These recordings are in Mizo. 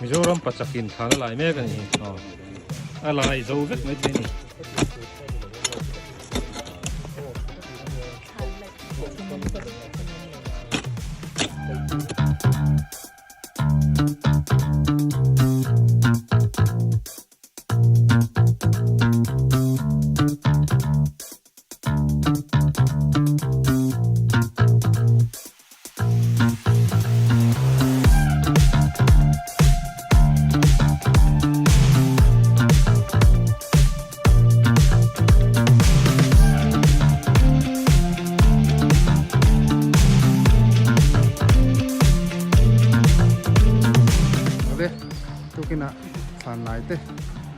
Mizoram pachakin thlan a lai mek a ni aw a lai zo vek mai thei a ni. Ave tukinah thlan lai te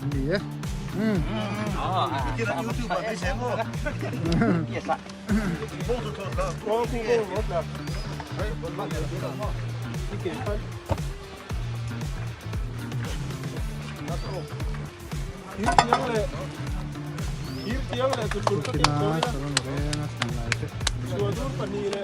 an ni e. Tukina saron venga thlan lai te an ni e.